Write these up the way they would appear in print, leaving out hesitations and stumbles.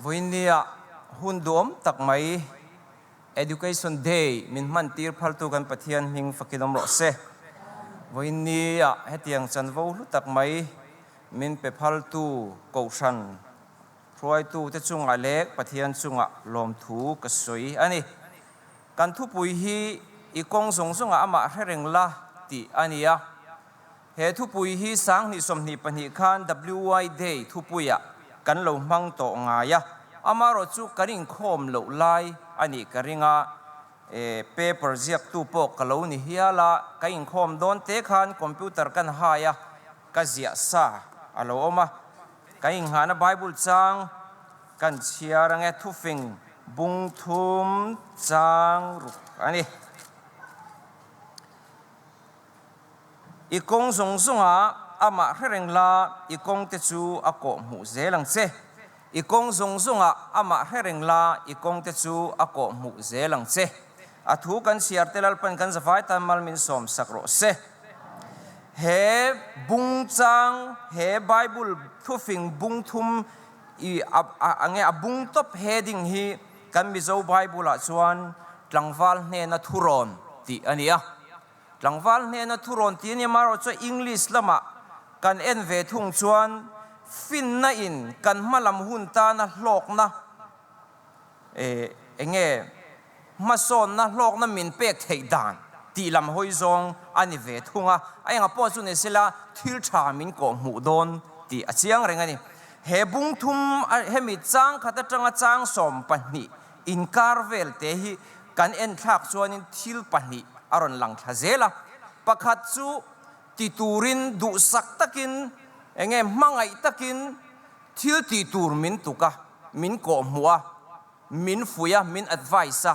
Vawiinnia hun duhawm tak mai Education Day min hman tir phaltu kan Pathian hming fakin awm rawh se. Vawiinnia hetiang chanvo hlu tak mai min pe phaltu Kohhran hruaitute chungah leh Pathian chungah lawmthu ka sawi a ni. Kan thupui hi i kawng zawng zawngah amah hre reng la tih a ni a. He thupui hi 2022 khan WY Day thupuiah kan lo hmang tawh ngai a, amaherawh chu kan inkhawm loh lai a nih ka ring a, paper ziaktu pawh ka lo ni hial a, ka inkhawm dawn te khan computer kan hai a, ka ziah sa a lo awm a, kan inghahna Bible chang kan chhiar ange thufing bung thum chang ruk a ni. I kawng zawng zawngah amah hre reng la, i kawngte chu a kawh hmuh zel ang che. I kawng zawng zawngah amah hre reng la, i kawngte chu a kawh hmuh zel ang che. A thu kan chhiar te Lalpan kan zavai tan mal min sawm sak rawh se. He bung chang, he Bible thufing bung thum i a nge a bung tawp heading hi kan Mizo Bible ah chuan tlangval hnena thurawn tih a ni a. Tlangval hnena thurawn tih a ni amaherawh chuan English lamah kan en ve thung chuan finna in kan hmalam hun tana hlawkna eng nge hmasawnna hlawkna min pek theih dan tih lam hawi zawng a ni ve thung a, a engah pawh chu ni sela thil tha min kawh hmuh dawn tih a chiang reng a ni. He bung thum hemi chang khat atanga chang 12 inkar vel te hi kan en thlak chuanin thil pahnih a rawn lang thla zel a, pakhat chu ti turin duhsak takin eng nge hmangaih takin thil ti tur min tuk a, min kawhhmuh a, min fuih a, min advice a.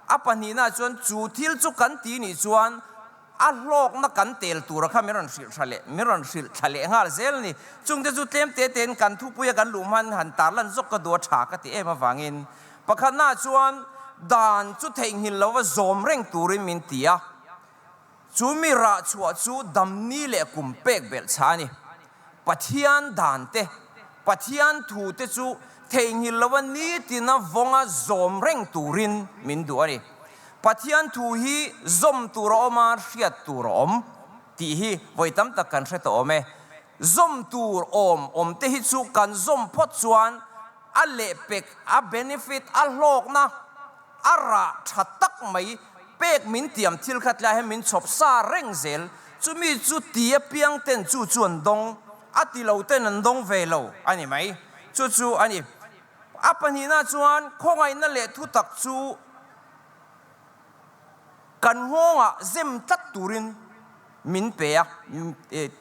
A pahnihna chuan chu thil chu kan ti nih chuan a hlawkna kan tel tura kha min rawn hrilh thla leh min rawn hrilh thla leh nghal zel a ni. Chungte chu tlem te tein kan thupuia kan luh hman han tarlan zawk ka duh a tha ka ti em avangin pakhatnaah chuan dan chu theihnghilh lova zawm reng turin min ti a, chu mi rah chhuah chu damni leh kum pek belh chha a ni. Pathian dan te, Pathian thu te chu theihnghilh lova nitina vawnga zawm reng turin min duh a ni. Pathian thu hi zawm tur a awm a, hriat tur a awm tih hi vawi tam tak kan hre tawh awm e. Zawm tur awm awm te hi chu kan zawm phawt chuan a lehpek, a benefit, a hlawkna, a rah tha tak mai pek min tiam thil kha tlaiah hian min chhawp sa reng zel. Chumi chu ti apiang ten chu chu an dawng, a ti lo ten an dawng ve lo a ni mai. Chu chu a ni. A pahnihna chuan khawngaihna leh thutak chu kan nghawngah zem tlat turin min pe a,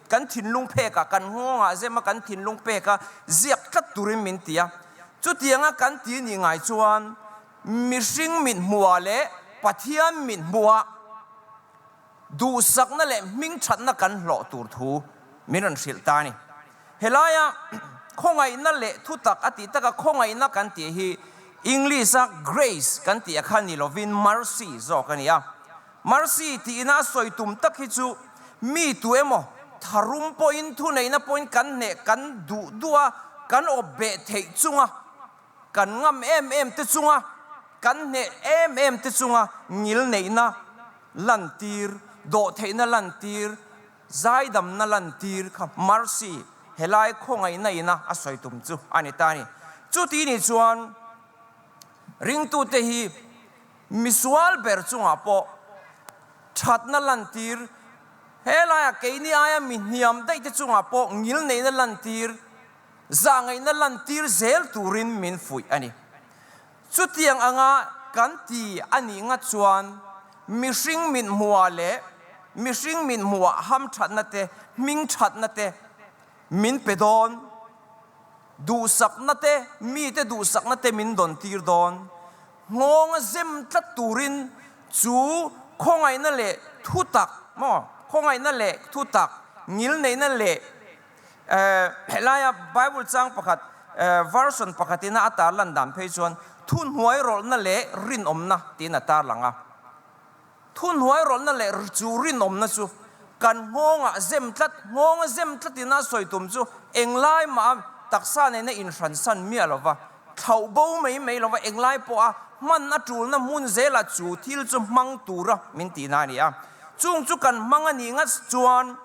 kan thinlung phekah kan nghawngah zem a, kan thinlung peka ziak tlat turin min ti a. Chutianga kan ti nih ngai chuan mihring mithmuhah leh Pathian mithmuhah duhsakna leh hmingthatna kan hlawh tur thu min rawn hrilh ta a ni. Helaia khawngaihna leh thutak a tih taka khawngaihna kan tih hi English-a grace kan tih a kha ni lovin mercy zawk a ni a. Mercy tihna a sawi tum tak hi chu mi tu emaw tharum pawhin thuneihna pawhin kan hneh kan duh duh a, kan awp beh theih chunga kan ngam em em te chunga kan hneh em em te chunga ngilneihna lantir, dawhtheihna lantir, zaidamna lantir kha mercy helai khawngaihna ina a sawi tum chu a ni ta a ni. Chuti nih chuan ringtute hi misual ber chungah pawh thatna lantir, helaiah keini aia mi hniam daih te chungah pawh ngilneihna lantir, zahngaihna lantir zel turin min fuih a ni. Chutiang anga kan ti a nih ngat chuan mihring mit hmuhah leh mihring mit hmuhah hamthatna te, hmingthatna te min pe dawn, duhsakna te, mite duhsakna te min dawn tir dawn. Nghawnga zem tlat turin chu khawngaihna leh thutak maw, khawngaihna leh thutak, ngilneihna leh Helaia Bible chang pakhat version pakhatina a tarlan dan phei chuan thuhnuai rawlhna leh rinawmna tiin a tarlang a. Thuhnuai rawlhna leh chu rinawmna chu kan nghawngah zem tlat, nghawnga zem tlatina sawi tum chu englai mah a taksa nena inhransan miah lova. Thlauh bo mai mai lova englai pawha hman a tulna hmun zelah chu thil chu hmang tura min tihna a ni a. Chung chu kan hmang a nih ngat chuan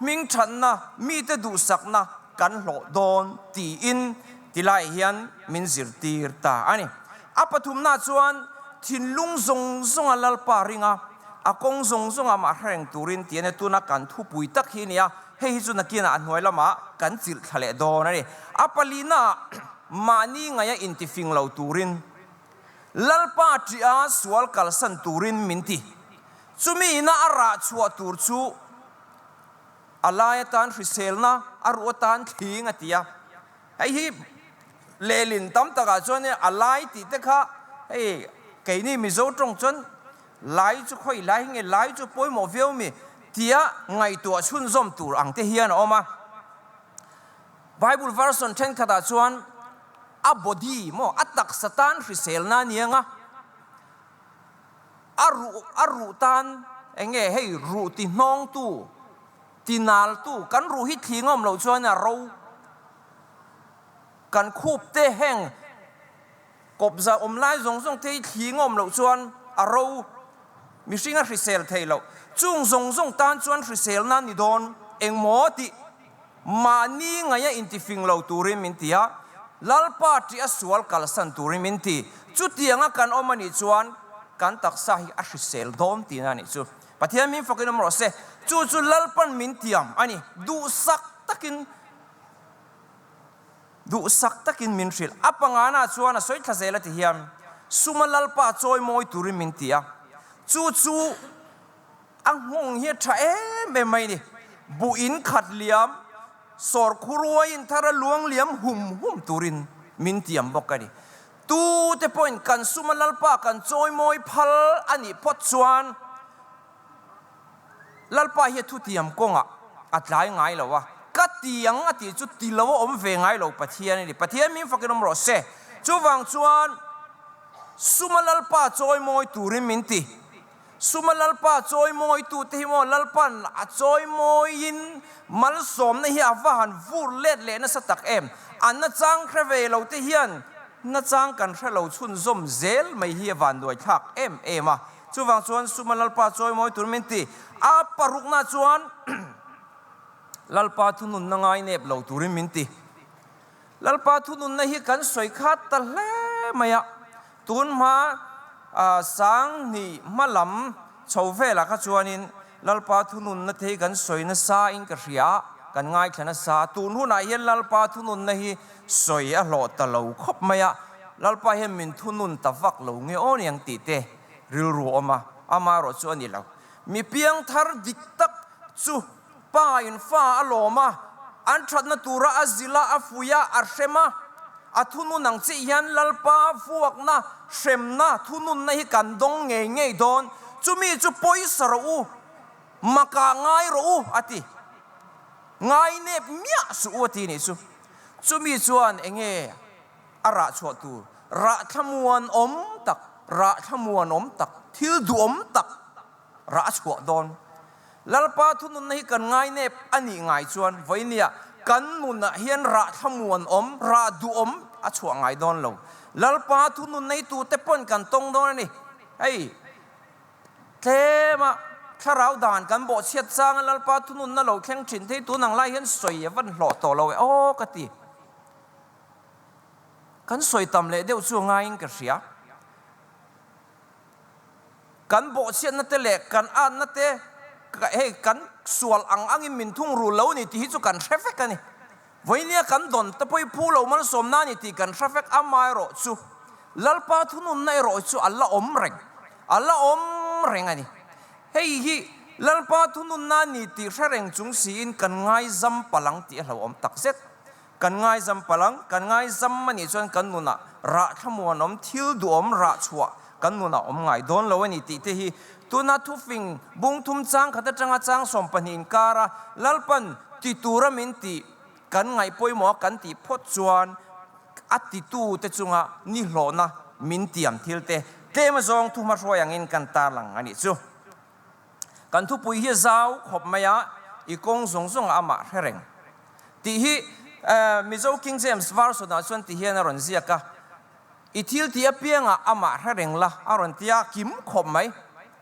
hmingthatna, mite duhsakna kan hlawh dawn tiin tilai hian min zirtir ta a ni. A pathumna chuan thinlung zawng zawnga Lalpa ringa a kawng zawng zawnga mah hrereng turin tih a ni. Tuna kan thupui tak hi a ni a. Hei hi chu nakinah a hnuai lamah kan chilh thla leh dawn a ni. A palinaah mahni ngaia intifing lo turin Lalpa ṭiha sual kalsan turin min ti. Chumi ina a rah chhuah tur chu a lai atan hriselna, a ruh atan thling a ti a. Hei hi lehlin tam takah chuan a lai tih te kha hei keini Mizo tawng chuan Lai chu khawi lai hi nge lai chu pawimawh viau mi tia ngaihtuah chhunzawm tur ang te hian a awm a. Bible version thenkhatah chuan a body maw a taksa tan hriselna a ni ang a, a ruh a ruh tan eng nge hei ruh ti hnawngtu ti naltu kan ruh hi thli ngawm loh chuan a ro kan khup te heng Kawpza awm lai zawng zawng te hi thli ngawm loh chuan a ro mihring a hrisel thei loh. Chung zawng zawng tan chuan hriselna ni dawn engmaw tih mahni ngaia intifing lo turin min ti a, Lalpa ṭih a sual kalsan turin min ti. Chutianga kan awm a nih chuan kan taksa hi a hrisel dawn tihna a nih chu. Pathian min fakin awm rawh se. Chu chu Lalpan min tiam a ni. Duhsak takin. Duhsak takin min hrilh. A pangana chuan a sawi thla zel a ti hian, Suma Lalpa chawi mawi turin min ti a, chu chu a nghawng hi a tha em em mai ni. Buh in khat liam, sawr khuruai in thar a luang liam hum hum turin min tiam bawk a ni. Tute pawhin kan Suma Lalpa kan chawi mawi phal a nih phawt chuan, Lalpa hi a thutiam kawngah a tlai ngai lo a, ka ti ang a tih chu ti lo a awm ve ngai lo Pathian a ni. Pathian min fakin awm rawh se. Chuvang chuan Suma Lalpa chawimawi turin min ti. Suma Lalpa chawimawitute hi maw Lalpa'n a chawimawiin malsawmna hi a va han vur let leh nasa tak em. A nachang hre ve lo te hian nachang kan hre lo chhunzawm zel mai hi a vanduaithlak em em a. Chuvang chuan Suma Lalpa chawimawi tur min ti. A parukna chuan Lalpa thununna ngai nep lo turin min ti. Lalpa thununna hi kan sawi khat ta hle mai a, tun hma Sanghnih hma lam chho velah kha chuanin Lalpa thununna te hi kan sawi nasa in ka hria a, kan ngaithla nasa a. Tun hunah hian Lalpa thununna hi sawi a hlawh ta lo khawp mai a, Lalpa hian min thunun ta vak lo nge aw niang tih te rilru a awm a, amaherawh chu a ni lo. Mi piangthar dik tak chu pa in fa a lawm a, an thatna tura a zil a, a fuih a, a hrem a, a thunun ang chiah hian Lalpa vuakna, hremna, thununna hi kan dawng ngei ngei dawn. Chumi chu pawisa rawh u, makah ngai rawh u a ti. Ngai nep miah suh u a ti nih chu. Chumi chuan enge a rah chhuah tur, rah thlamuan awm tak, rah thlamuan awm tak, thil duhawm tak rah a chhuah dawn. Lalpa thununna hi kan ngai nep a nih ngai chuan vawinia kan nunah hian rah thlamuan awm, rah duhawm a chhuah ngai dawn lo. Lalpa thunun neitute pawn kan tawng dawn a ni. Hei tlema thlarau dan kan bawhchhiat changa Lalpa thununna lo thleng thin thei tun ang lai hian sawi a van hlawh tawh lo e aw ka ti. Kan sawi tam leh deuh chu a ngaiin ka hria. Kan bawhchhiatna te leh kan atna te hei kan sual ang angin min thung rul lo ni tih hi chu kan hre vek a ni. Vawinia kan dawn te pawh hi phu lo malsawmna a ni tih kan hre vek amaherawh chu Lalpa thununna erawh chu a la awm reng, a la awm reng a ni. Hei hi Lalpa thununna a ni tih hre reng chung siin kan ngaizam palang tih a hlauhawm takzet. Kan ngaizam palh ang, kan ngaizam a nih chuan kan nunah rah thlamuanawm, thil duhawm rah chhuah kan nunah awm ngai dawn lo a ni tih te hi tuna thufing bung thum chang khat atanga chang 12 inkara Lalpan ti tura min tih kan ngaih pawimawh a kan tih phawt chuan a titu te chunga nihlawhna min tiam thil te tlem azawng thuhmahruai angin kan tarlang a nih chu. Kan thupui hi zau khawp mai a, i kawng zawng zawng ah amah hre reng tih hi. Mizo King James Version-ah chuan ti hian a rawn ziak a, I thil tih apiangah amah hre reng la, a rawn ti a, kim khawp mai.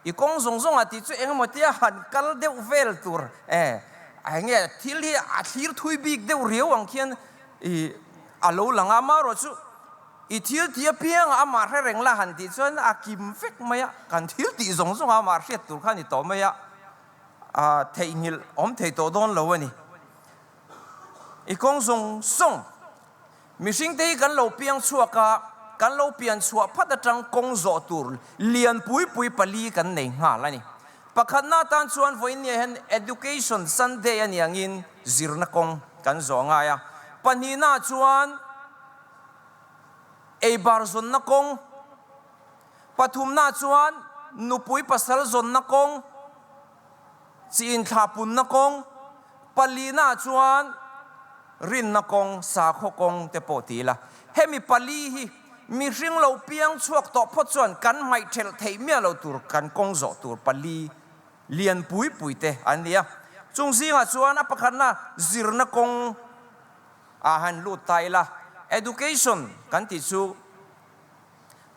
I kawng zawng zawngah tih chu engemaw tia han kal deuh vel tur e, enge thil hi a thlir thui bik deuh riau ang khian i a lo lang a, amaherawhchu i thil tih apiangah amah hre reng la han tih chuan a kim vek mai a, kan thil tih zawng zawngah amah hriat tur kha a ni tawh mai a, a theihnghilh awm thei tawh dawn lo a ni. I kawng zawng zawng. Mihringte hi kan lo piang chhuak a, kan lo pian chhuah phat atang kawng zawh tur lian pui pui pali kan nei nghal a ni. Pakhatna atan chuan vawiinniah hian Education Sunday a nih angin zirna kawng kan zawh ngai a. Pahnihnaah chuan eibar zawnna kawng, pathumnaah chuan nupui pasal zawnna kawng, Chi inthlahpunna kawng palina chuan rinna kawng, sakhaw kawng te pawh ti ila. Hemi pali hi mihring lo piang chhuak tawh phawt chuan kan hmaih thelh theih miah lo tur kan kawng zawh tur pali lian pui pui te an ni a. Chung zingah chuan a pakhatna zirna kawng ah han lut ta ila. Education kan tih chu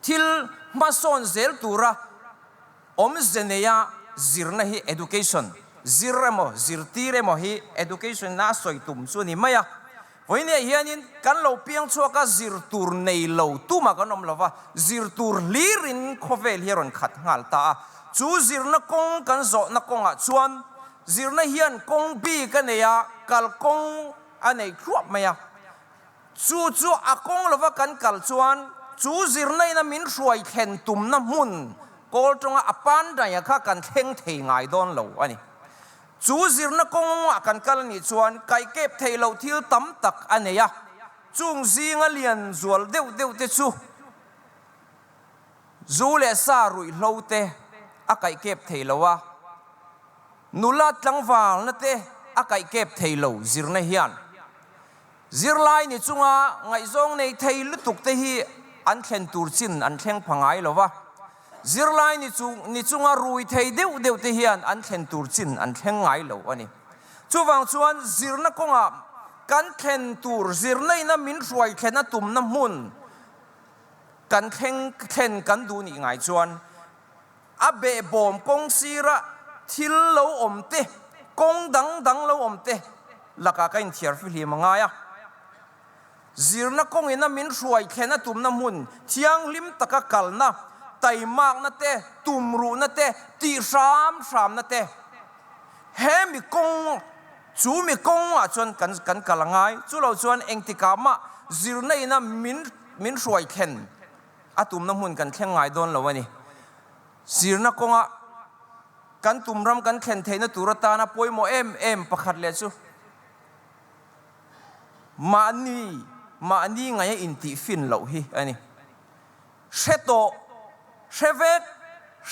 thil hmasawn zel tura Awmze neia zirna hi education, zir emaw zirtir emaw hi education ina a sawi tum chu a ni mai a. Vawiinah hianin kan lo piang chhuak a, zir tur nei lo tumah kan awm lo va, zir tur hlirin khawvel hi a rawn khat nghal ta a. Chu zirna kawng kan zawhna kawngah chuan zirna hian kawng bik a nei a, kalkawng a nei thluap mai a. Chu chu a kawng lova kan kal chuan chu zirna ina min hruai thlen tumna hmun kawl tawnga a pandaia kha kan thleng thei ngai dawn lo a ni. Chu zirna kawngah kan kal anih chuan kaikep theih loh thil tam tak a nei a, chung zinga lian zual deuh deuh te chu zu leh sa ruihhlo te a kaikep thei lo a, nula tlangvalna te a kaikep thei lo zirna hian. Zirlai ni chunga ngaihzawng nei thei lutuk te hi an thlen tur chin an thleng pha ngai lo va, zirlai ni chung ni chunga rui thei deuh deuh te hian an thlen tur chin an thleng ngai lo a ni. Chuvang chuan zirna kawngah kan thlen tur zirna ina min hruai thlen a tumna hmun kan thleng thlen kan duh nih ngai chuan A behbawm kawng sira thil lo awm te, kawng dang dang lo awm te lakah ka inthiar fihlim a ngai a. Zirna kawngin a min hruai thlen a tumna hmun thianghlim taka kalna, taimakna te, tumruhna te, tih hram hramna te, he mi kawng, chu mi kawngah chuan kan kan kal a ngai. Chu lo chuan engtikah mah zirna ina min min hruai thlen A tumna hmun kan thleng ngai dawn lo a ni. Zirna kawnga kan tum ram kan thlen theihna tur atana pawimawh em em pakhat leh chu mahni mahni ngaia intihfin loh hi a ni. Hre tawh, hre vek,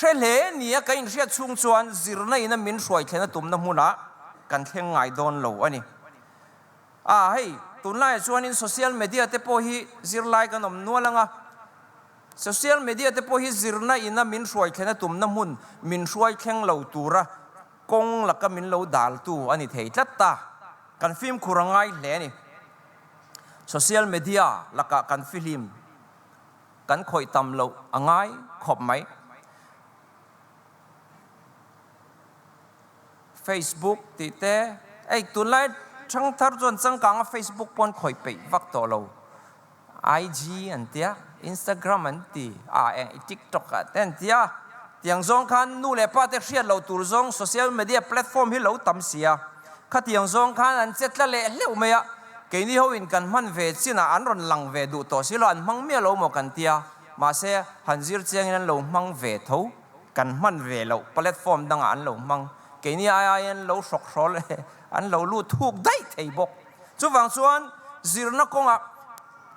hre hle nia ka inhriat chhung chuan zirna ina min hruai thlen a tumna hmunah kan thleng ngai dawn lo a ni. A, hei, tunlaiah chuanin social media te pawh hi zirlai kan awm nual ang a, social media te pawh hi zirna ina min hruai thlen a tumna hmun min hruai thleng lo tura kawng laka min lo daltu a ni thei tlat ta. Kan fimkhur a ngai hle a ni. Social media lakah kan fihlim kan khawih tam loh a ngai khawp mai. Facebook tih te, hei tunlai thangthar chuan changkanga Facebook pawn khawih peih vak tawh lo, IG an tia, Instagram an ti a, eng TikTok ah te an tia, tiang zawng khan nu leh pa te hriat loh tur zawng social media platform hi lo tam si a, khatiang zawng khan an che tla leh hleuh mai a, keini ho in kan hman ve chinah an rawn lang ve duh tawh si lo, an hmang miah lo maw kan tia, mahse han zir chiangin an lo hmang ve tho. Kan hman ve loh platform dangah an lo hmang. Keini ai aiin an lo hrawk hrawl e, an lo lut thuk daih thei bawk. Chuvang chuan zirna kawngah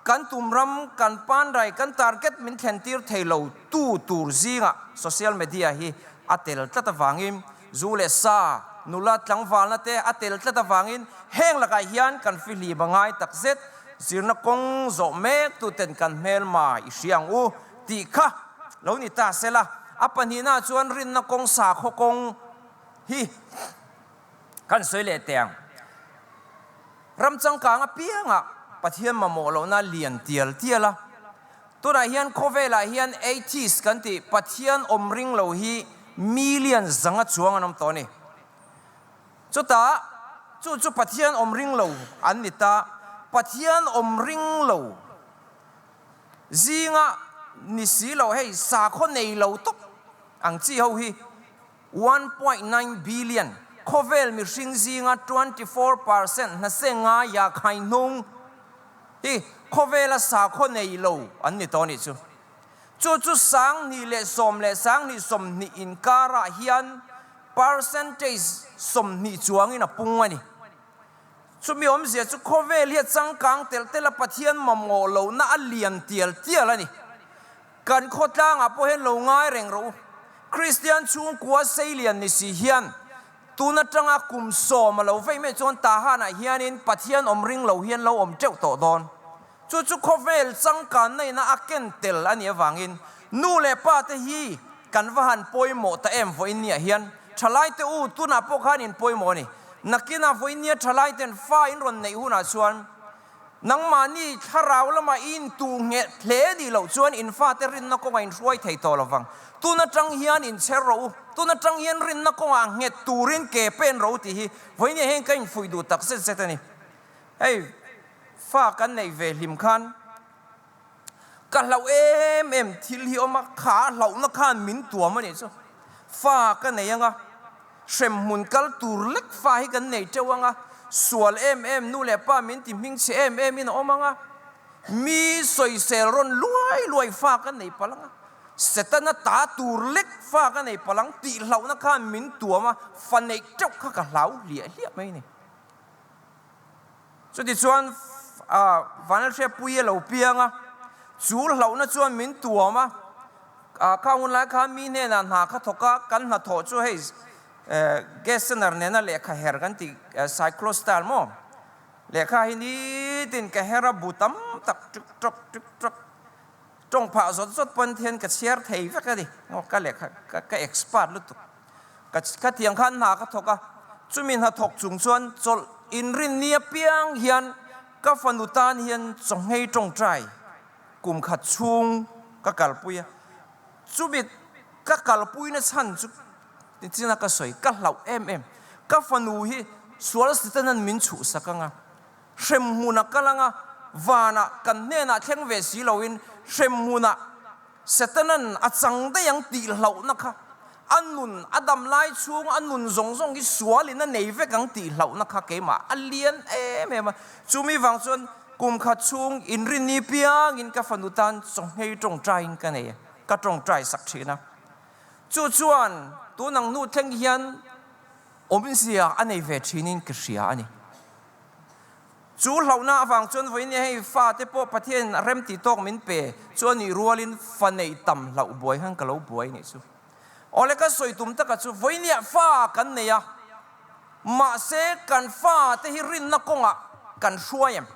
kan tum ram, kan panrai, kan target min thlen tir thei lo tu tur zingah social media hi a tel tlat avangin zu leh sa, nula tlangvalna te a tel tlat avangin heng lakah hian kan fihlim a ngai takzet. Zirna kawng zawh mek tuten kan hmelma i hria ang u. Tih kha lo ni ta sela, a pahnihna chuan rinna kawng sakhaw kawng hi kan sawi leh teh ang. Ram changkang apiangah Pathian mamawh lohna lian tial tial a. Tunah hian khawvelah hian atheist kan tih Pathian awm ring lo hi million zanga chuang an awm tawh a ni. Chutah chu chu Pathian awm ring lo an ni ta. Pathian awm ring lo zinga ni si lo hei sakhaw nei lo tawp ang chi ho hi 1.9 billion khawvel mihring zinga 24% hnase ngaia khai hnung hi khawvela sakhaw nei lo an ni tawh a nih chu. Chu chu 2010 leh 2020 inkarah hian percentage 20 chuangin a pung a ni. Chumi awmzia chu khawvel hi a changkang telh telh a, Pathian mamawh lohna a lian tial tial a ni. Kan khawtlangah pawh hian lo ngai reng rawh u. Kristian chhungkua seilian ni si hian tun atanga kum sawm a lo vei mai chuan Tahanah hianin Pathian awm ring lo hian lo awm teuh tawh dawn. Chu chu khawvel changkanna ina a ken tel a nih avangin nu leh pa te hi kan va han pawimawh ta em vawiinniah hian thalaite u tunah pawh khan in pawimawh a ni. Nakinah vawiinnia thalaiten fa in rawn neih hunah chuan Nangmahni thlarau lamah i intuh ngheh hle nih loh chuan in fate rinna kawngah in hruai thei tawh lovang. Tun atang hian in chher rawh u, tun atang hian rinna kawngah nghet turin ke pen rawh u tih hi vawinia hian ka infuih duh tak zet zet a ni. Hei fa kan neih ve hlim khan Ka hlauh em em thil hi awm a, kha hlauhna khan min tuam a nih chu. Fa ka nei anga, hremhmun kal tur lek fa hi kan nei teuh anga, sual em em nu leh pa min ti hmingchhe em em in a awm anga, mi sawisel rawn luai luai fa ka nei palh anga, Setana ta tur lek fa ka nei palh ang tih hlauhna khan min tuam a, fa neih teuh kha ka hlau hliah hliah mai a ni. Chutichuan Vanlalhriatpuii a lo piang a, chu hlauhna chuan min tuam a, kha hun lai khan mi hnenah hna kha thawk a, kan hnathawh chu hei gas center nena lehkha her kan tih cyclostyle maw lehkha hi nitin ka her a bu tam tak tuk tuk tuk tuk tawng phah zawt zawt pawn hian ka chhiar thei vek a ni, ka lehkha ka expert lutuk. Ka khatiang khan hna ka thawk a, chumi hna thawk chung chuan chawlh inrinni apiang hian ka fanu tan hian chawnghei tawngtai kum khat chhung ka kalpui a, chumi ka kalpuina chhan chu nichin a ka sawi ka hlauh em em, ka fanu hi sual Satanan min chhuhsak anga, hremhmun a kal anga, vanah kan hnenah thleng ve si loin hremhmunah Setanan a chang daih ang tih hlauhna kha a nun, a dam lai chhung a nun zawng zawng hi sualin a nei vek ang tih hlauhna kha keimah a lian em em a. Chumi vang chuan kum khat chhung inrinni piangin ka fanu tan chawnghei tawngtaiin ka nei a, ka tawngtai sak thin a. Chu chuan tun ang hnu thleng hian awmzia a nei ve thinin ka hria a ni. Chu hlauhna avang chuan vawiin hei fate pawh Pathian rem tih tawk min pe chu a nih rualin fa neih tam hlauh buai khan ka lo buai nih chu. Awle ka sawi tum taka chu vawinia fa kan nei a, mahse kan fate hi rinna kawngah kan hruai em?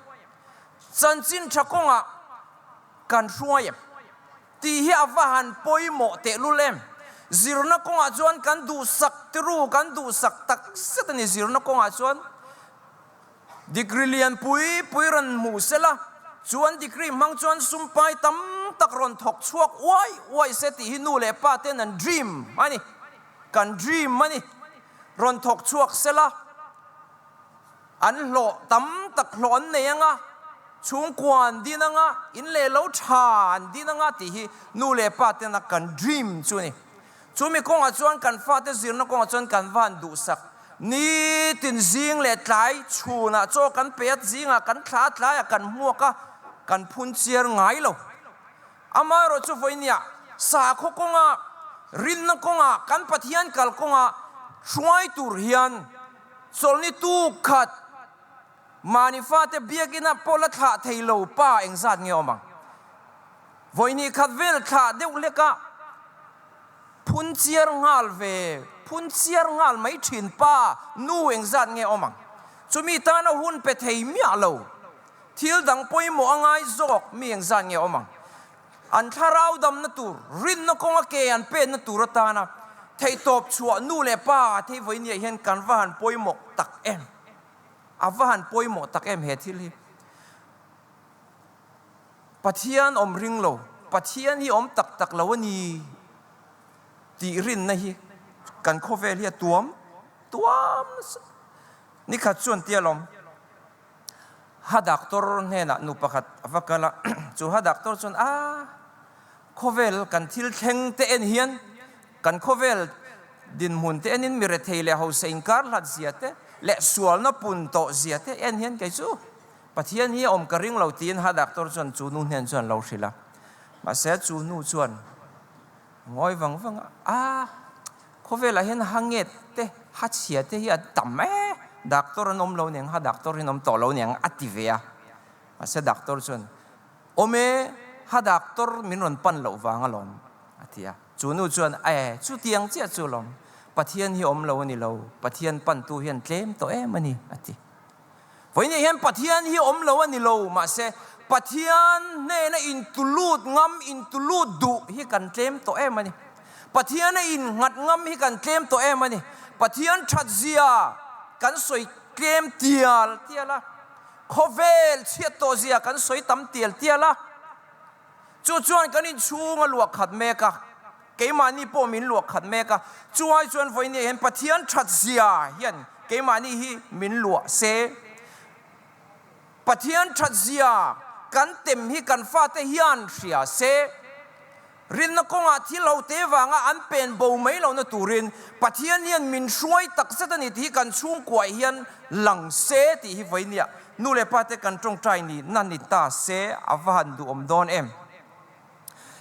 Chanchin tha kawngah kan hruai em? Tih hi a va han pawimawh tehlul em? Zirna kawngah chuan kan duhsak tiru, kan duhsak tak zet a ni zirna kawngah chuan. Degree lian pui pui rawn hmuh se la, chuan degree hmang chuan sum pai tam tak rawn thawk chhuak uai uai se tih hi nu leh pa ten an dream a ni, kan dream a ni. Rawn thawk chhuak se la, an hlawh tam tak hlawh an nei anga, chhungkua an din anga, in leh lo tha an din anga tih hi nu leh pa tena kan dream chu a ni. Chumi kawngah chuan kan fate zirna kawngah chuan kan va han duhsak. Nitin zing leh tlai chhunah chaw kan pe a, zingah kan thla a, tlaiah kan hmuak a, kan phun chiar ngai lo. Amaherawh chu vawinia sakhaw kawngah, rinna kawngah, kan Pathian kal kawngah hruai tur hian chawlhni tuk khat mahni fate biakina pawh la thlah thei lo pa engzat nge awm ang? Vawihnih khat vel thlah deuh hlek a, phun chiar nghal ve, phun chiar nghal mai thin pa, nu engzat nge awm ang? Chumi tana hun pe thei miah lo, thil dang pawimawh a ngai zawk mi engzat nge awm ang? An thlarau damna tur, rinna kawnga ke an penna tur atana theihtawp chhuah nu leh pa thei vawinia hian kan va han pawimawh tak em? A va han pawimawh tak em he thil hi. Pathian awm ring lo, Pathian hi awm tak tak lo a ni tih rinna hi kan khawvel hi a tuam tuam nasa. Nikhat chuan tia lawm ha doctor hnenah nu pakhat a va kal a, chu ha doctor chuan a khawvel kan thil thleng te en hian kan khawvel dinhmun te enin mi rethei leh hausa inkar hlat zia te leh sualna pun tawh zia te en hian kei chu Pathian hi a awm ka ring lo tiin ha doctor chuan chu nu hnen chuan lo hrilh a. Mahse chu nu chuan ngawi vang vang a, A, khawvelah hian ha nget te, ha chhia te hi a tam e, doctor an awm lo niang, ha doctor hi an awm tawh lo niang a ti ve a. Mahse doctor chuan, Awm e, ha doctor min rawn pan loh vang alawm a ti a. Chu nu chuan, E, chutiang chiah chu alawm, Pathian hi awm lo a ni lo, Pathian pantu hian tlem tawh em a ni a ti. Vawiin hian Pathian hi awm lo a ni lo, mahse Pathian hnena intulut ngam, intulut duh hi kan tlem tawh em a ni. Pathiana innghat ngam hi kan tlem tawh em a ni. Pathian thatzia kan sawi tlem tial tial a, khawvel chhiat tawh zia kan sawi tam tial tial a, chu chuan kan inchhung a luah khat mek a. Keimahni pawh min luah khat mek a, chuai chuan vawinia hian Pathian that zia hian keimahni hi min luah se. Pathian that zia kan tem hi kan fate hian hria se. Rinna kawngah thil ho te vanga an pen bo mai lohna turin Pathian hian min hruai takzet a ni tih hi kan chhungkuah hian lang se tih hi vawinia nu leh pate kan tawngtai ni na ni ta se a va han duhawm dawn em.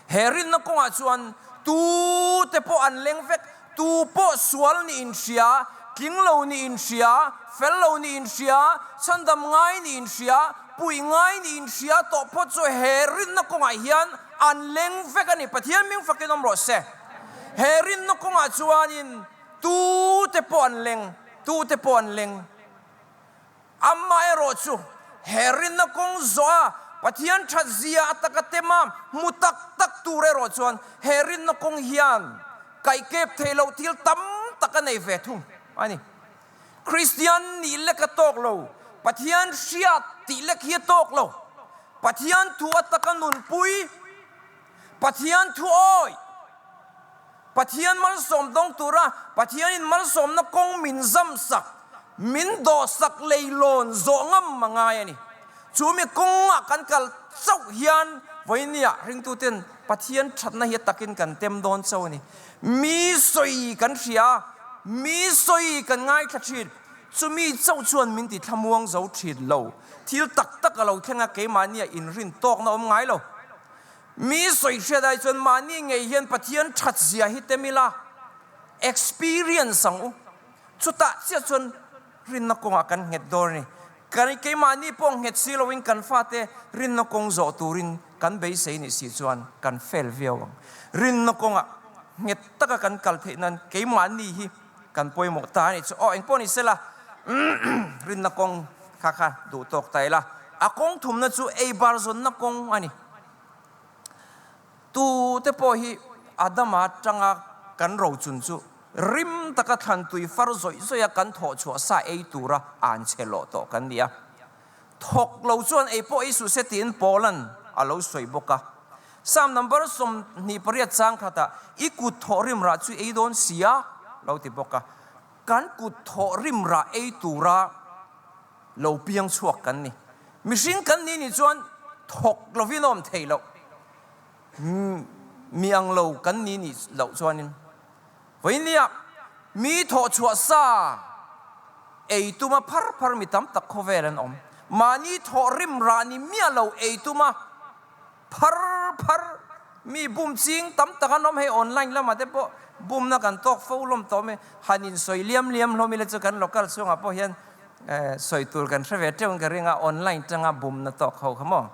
He rinna kawngah chuan tute pawh an leng vek, tu pawh sual nih inhria, tling lo nih inhria, fel lo nih inhria, chhandam ngai nih inhria, puih ngai nih inhria tawh phawt chu he rinna kawngah hian an leng vek a ni. Pathian ming fakin awm rawh se. He rinna kawngah chuanin tute pawh an leng, tute pawh an leng. Amaherawh chu, he rinna kawng zawha Pathian that zia a taka tema hmu tak tak tur erawh chuan he rinna kawng hian kaihkep theih loh thil tam tak a nei ve thung a ni. Kristian nih lek a tawk lo, Pathian hriat tih lek hi a tawk lo. Pathian thu a taka nunpui, Pathian thu awih, Pathian malsawm dawng tura Pathianin malsawmna kawng min zamsak, min dawhsak leilawn zawh ngam a ngai a ni. Chu mi kawngah kan kal chauh hian vawinia ringtuten Pathian thatna hi a takin kan tem dawn chauh a ni. Mi sawi kan hria a, mi sawi kan ngaithla thin. Chumi chauh chuan min ti thlamuang zo thin lo. Thil tak tak a lo thleng a, keimahnia inrin tawkna awm ngai lo. Mi sawi hriat ai chuan mahni ngei hian Pathian that zia hi tem ila, experience ang u. Chutah chiah chuan rinna kawngah kan nghet dawn a ni. Kan keimahni pawh nghet si loin kan fate rinna kawng zawh turin kan beisei nih si chuan kan fail viau ang. Rinna kawngah nghet taka kan kal theih nan keimahni hi kan pawimawh ta a nih chu. Aw engpawh ni sela rinna kawng kha kha duh tawk ta ila. A kawng thumna chu eibar zawnna kawng a ni. Tu te pawh hi Adama atanga kan rochun chu rim taka thlan tui far zawih zawih a kan thawh chhuah sa ei tura an che lawh tawh kan ni a. Thawk lo chuan ei pawh ei suh se tiin Paula'n a lo sawi bawk a. Psalm number 28 chang khatah i kut thawh rim rah chu ei dawn si a lo ti bawk a. Kan kut thawh rim rah ei tura lo piang chhuak kan ni. Mihring kan ni nih chuan thawk lovin a awm thei loh. Mi ang lo kan ni nih loh chuanin vawinia mi thawh chhuah sa ei tuma phar phar mi tam tak khawvel an awm. Mahni thawh rim rah ni miah lo ei tuma Phar phar, mi bum ching tam tak an awm hei online lamah te pawh bumna kan tawk fo hlawm tawh mai, han insawi liam liam hlawm ila chu kan local chhungah pawh hian sawi tur kan hre ve teuh in ka ring a, online tanga bumna tawk ho kha maw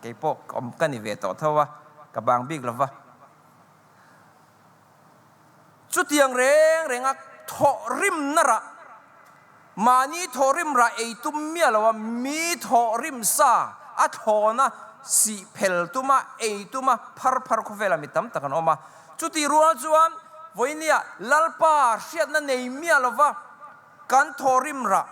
kei pawh awm ka ni ve tawh tho a, ka bang bik lova. Chutiang reng renga thawhrimna rah, mahni thawhrim rah ei tum miah lo a, mi thawhrim sa a thlawna sih phel tuma ei tuma phar phar khawvelah mi tam tak an awm a. Chutih rual chuan vawinia Lalpa hriatna nei miah lova kan thawhrim rah.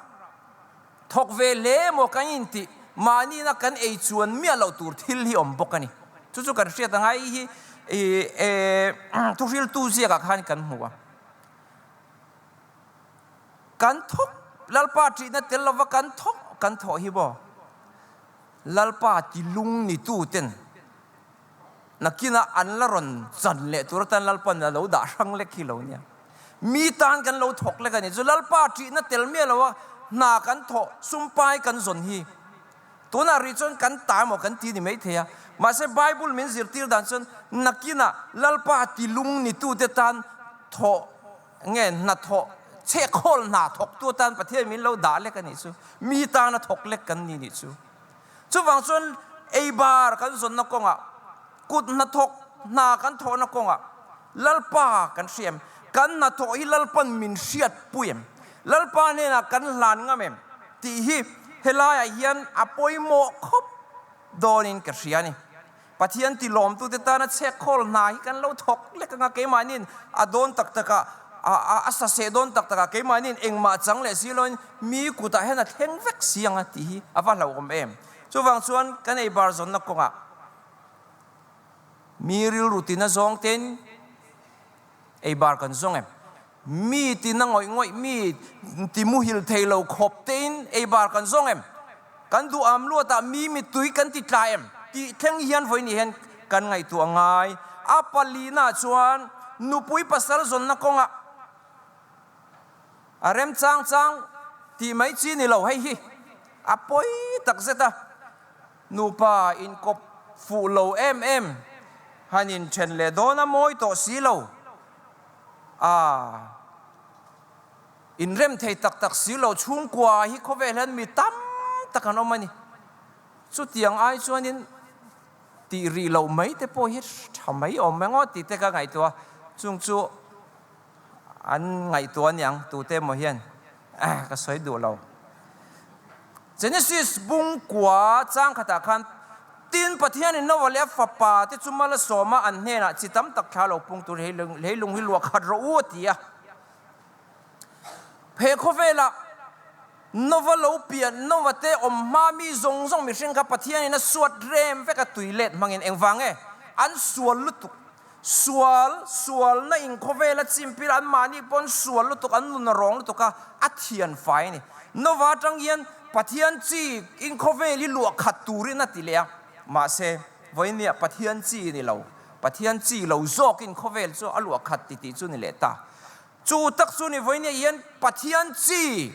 Thawk ve hle maw kan intih mahnina kan ei chuan miah loh tur thil hi awm bawk a ni. Chu chu kan hriat anga hei hi thuhriltu ziakah khan kan hmu a. Kan thawk Lalpa ṭihna tel lova kan thawk kan thawh hi maw Lalpa tilung nitu ten Nakinah an la rawn chan leh tur atan Lalpa'n a lo dah hrang lek hi lo nia. Mi tan kan lo thawk lek a ni. Chu Lalpa ṭihna tel miah lo a hna kan thawh, sumpai kan zawn hi tunah rih chuan kan ta emaw kan ti ni maithei a. Mahse Bible min zirtir dan chuan nakinah Lalpa tilung nitute tan thawh nge hna thawh chhehkhawl hna thawktu atan Pathian min lo dah lek a nih chu. Mi tana thawk lek kan ni nih chu. Chuvang chuan eibar kan zawnna kawngah, kut hnathawk hna kan thawhna kawngah Lalpa kan hria em? Kan hnathawh hi Lalpan min hriatpui em? Lalpa hnenah kan hlan ngam em? tih hi helaiah hian a pawimawh khawp dawnin ka hria a ni. Pathian tilawmtute tana chhekhawl hna hi kan lo thawk lek anga keimahniin a dawn tak takah a saseh dawn tak takah keimahniin engmah chang leh si loin mi kutah hian a thleng vek si ang a tih hi a va hlauhawm em. Chuvang chuan kan ei bar zawnna kawngah mi rilru tina zawng tein ei bar kan zawng em? Mi tina ngawih ngawih, mi ti muhil thei lo khawp tein ei bar kan zawng em? Kan duham luatah mi mittui kan ti tla em? Tih thleng hian vawiin hian kan ngaihtuah ngai. A palina chuan nupui pasal zawnna kawngah a rem chang chang tih mai chi ni lo, hei hi a pawi tak zet a. Nupa inkawp fuh lo em em han inthen leh dawn a mawi tawh si lo. A inrem thei tak tak si lo chhungkua hi khawvel hian mi tam tak an awm a ni. Chutiang ai chuanin tih rih loh mai te pawh hi tha mai awm eng aw tih te ka ngaihtuah a, chung chu an ngaihtuah aniang tute emaw hian ka sawi duh lo. Genesis bung kua chang khatah khan tin Pathianin Noah leh a fapa te chu mal a sawm a, an hnenah chi tam tak thla lo pung tur hei lung hi luah khat rawh u a ti a. He khawvelah Noah lo pian, Noah te awm hma mi zawng zawng mihring kha Pathianin a suat rem vek a tui let hmangin engvang nge an sual lutuk Sual, sualna in khawvel a chimpil an mahni pawn sual lutuk, an nun a rawng lutuk a, a thian fai a ni. Nova atang hian Pathian chi in khawvel hi luah khat turin a ti leh a, mahse vawinia Pathian chi ni lo, Pathian chi lo zawkin khawvel chu a luah khat ti tih chu ni leh ta. Chu tak chu ni vawinia hian Pathian chi,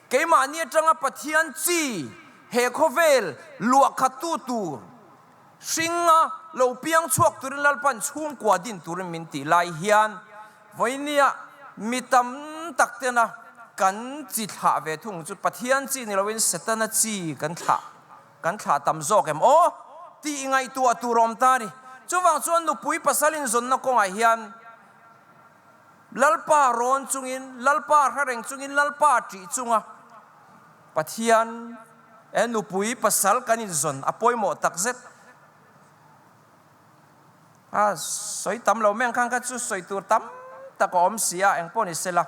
keimahni atanga Pathian chi he khawvel luah khattu tur, Hringa lo piang chhuak turin Lalpan chhungkua din turin min tih lai hian vawinia mi tam tak tena kan chi thlah ve thung chu Pathian chi ni loin Setana chi kan thlah kan thlah tam zawk em aw tih ngaihtuah tur a awm ta a ni. Chuvang chuan nupui pasal inzawnna kawngah hian Lalpa rawn chungin, Lalpa hre reng chungin, Lalpa ṭih chunga Pathian E nupui pasal kan inzawn a pawimawh tak zet a, sawi tam lo meng khan kha chu sawi tur tam tak a awm si a, engpawh ni sela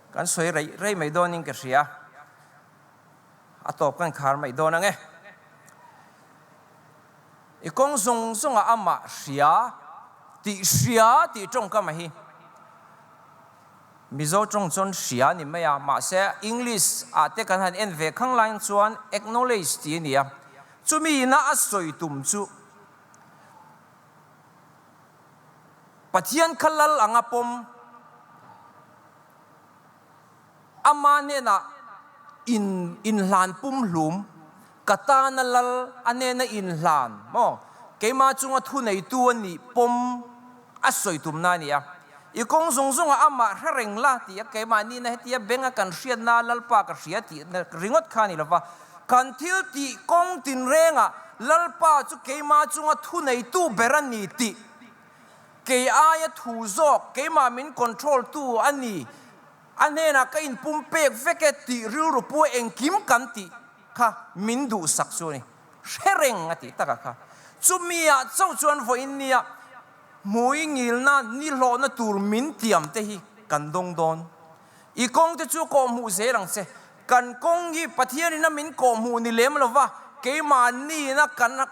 kan sawi rei rei mai dawnin ka hria, a tawp kan khar mai dawn ang e. I kawng zawng zawngah amah hria tih hria tih tawngkam a hi. Mizo tawng chuan hria a ni mai a, mahse English ah te kan han en ve khang laiin chuan acknowledge tih a ni a, chumi ina a sawi tum chu Pathian kha lal anga pawm ama hnenah in inhlan pumhlum ka tana lal a hnena inhlan maw keimah chunga thuneitu a nih pawm a sawi tumna a ni a. I kawng zawng zawngah amah hre reng la tih a keimah nihna hetia benga kan hriatna Lalpa ka hria tih ringawt kha a ni lova, kan thil tih kawng tinrengah Lalpa chu keimah chunga thuneitu ber a ni tih kei aia thu zawk keimah min control tu a ni a hnenah ka inpumpek vek e tih rilru pua engkim kan tih kha min duhsak chu a ni. Hre reng a tih takah kha. Chumi-ah chauh chuan vawiin nia hmui ngilna ni hlawhna tur min tiam te hi kan dawng dawn. I kawngte chu kawhhmuh zel ang che. Kan kawng hi Pathianin a min kawhhmuh ni lem lo va, keimahniina kan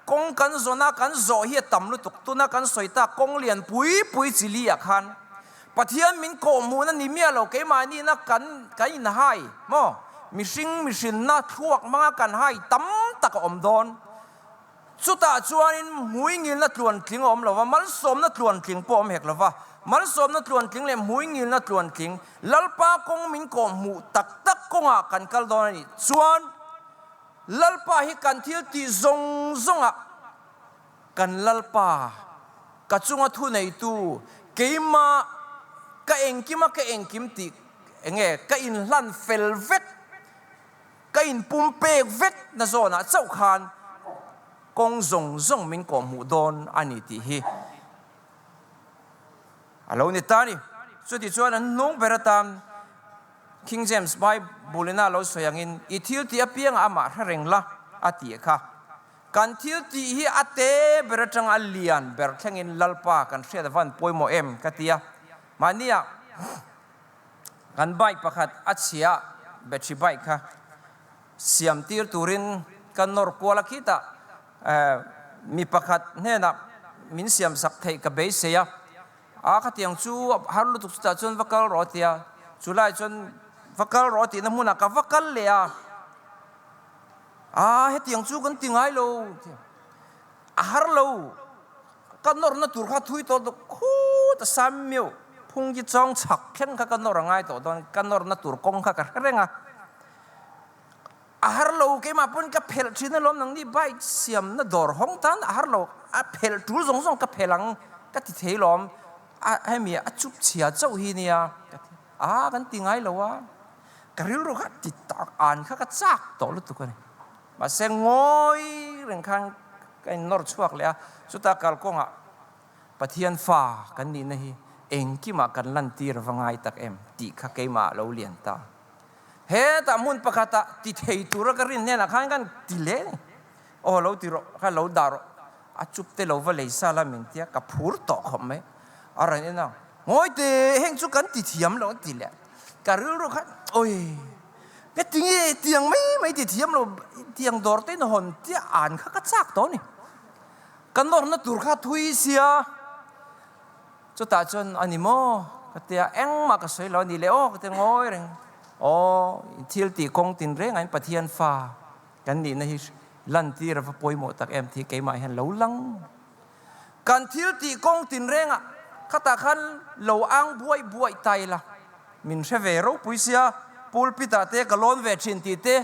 kawng kan zawn a, kan zawh hi a tam lutuk. Tuna kan sawi tak kawng lian pui pui chi li ah khan Pathian min kawhhmuhna ni miah lo, keimahniina kan kan inhai maw? Mihring mihrinna thluak hmanga kan hai tam tak a awm dawn. Chutah chuanin hmuingilna tluantling a awm lo va, malsawmna tluantling pawh a awm hek lo va. Malsawmna tluantling leh hmuingilna tluantling, Lalpa kawng min kawhhmuh tak tak kawngah kan kal dawn a nih chuan Lalpa hi kan thil tih zawng zawngah kan Lalpa, ka chunga thuneitu, keimah ka engkima ka engkim tih enge ka inhlan fel vek. Ka inpumpek vek na zawnah chauh khan kawng zawng zawng min kawhhmuh dawn a ni tih hi a lo ni ta a ni. Chuti chuan an hnung ber atan King James Bible ina lo sawi angin i thil tih apiangah amah hre reng la a tih kha. Kan thil tih hi a te ber atanga a lian ber thlengin Lalpa kan hriat avan pawimawh em ka ti a. Mahnia. Kan bike pakhat a chhia battery bike kha siam tir turin ka nawr kual a khitah mi pakhat hnenah min siam sak theih ka beisei a, a khatiang chu har lutuk chutah chuan va kal rawh a ti a, chulai chuan va kal rawh a tihna hmunah ka va kal leh a, a hetiang chu kan ti ngai lo a har lo. Ka nawrna tur kha thui tawh dawk khut a sam miau phung chi chawng chhak thleng kha ka nawr a ngai tawh dawn ka nawrna tur kawng kha ka hre reng a, a har lo keimah pawn ka phelh thin alawm nangni bike siamna dawr hawng tan a har lo a phelh tul zawng zawng ka phelh ang ka ti thei lawm a hemi a chup chhia chauh hi nia ka ti a kan ti ngai lo a ka rilru kha ti tak an kha ka chak tawh lutuk a ni. Mahse ngawi reng khan ka innawr chhuak leh a, chutah kalkawngah Pathian fa kan nihna hi engkimah kan lantir va ngai tak em tih kha keimah a lo lian ta. Hetah hmun pakhatah ti thei tura ka rin hnenah khan kan ti leh ni. Aw lo ti rawh, kha lo dah rawh, a chup te lo va lei sa la min tia ka phur tawh khawp mai. A rawn en a, ngawi teh heng chu kan ti thiam lo a ti leh. Ka rilru khan awi. Ka ti nge tiang mai mai ti thiam lo tiang dawr te in hawn tia an kha ka chak tawh a ni. Ka nawrna tur kha thui sia chutah chuan a ni maw ka tia engmah ka sawi lo a ni leh aw ka ti ngawi reng aw thil tih kawng tin rengah in Pathian fa kan nihna hi lantir a va pawimawh tak em tih keimah hian lo lang. Kan thil tih kawng tin rengah khatah khan lo ang buaih buaih ta ila, min hre ve ropui sia, pulpit ah te ka lawn ve thin tih te,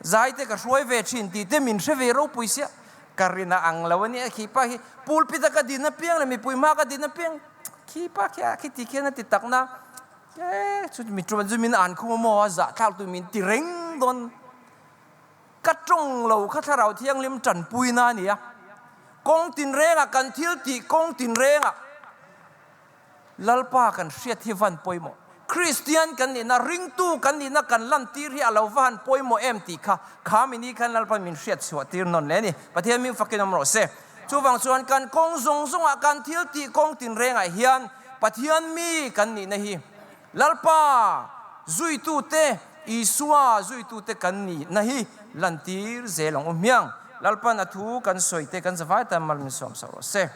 zai te ka hruai ve thin tih te min hre ve ropui sia, ka rin a ang lo a nia khi pa hi, pulpit a ka din apiang leh mipui hma ka din apiang khi pa khi a khiti khian a ti tak na, e chu mi chu min an khum a maw a zahthlak tu min ti reng dawn. Ka tawng lo kha Thlarau Thianghlim tanpuina a ni a, kawng tinrengah kan thil tih kawng tinrengah Lalpa kan hriat hi van pawimawh. Kristian kan nihna, ringtu kan nihna kan lantir hi a lo va han pawimawh em tih kha kha mini khan Lalpa min hriat chhuah tir nawn hle a ni. Pathian min fakin awm rawh se. Chuvang chuan kan kawng zawng zawngah kan thil tih kawng tinrengah hian Pathian mi kan nihna hi Lalpa zuitute, Isua zuitute kan nihna hi lantir zel ang u hmiang. Lalpan a thu kan sawite kan zavai tan mal min sawm sak rawh se.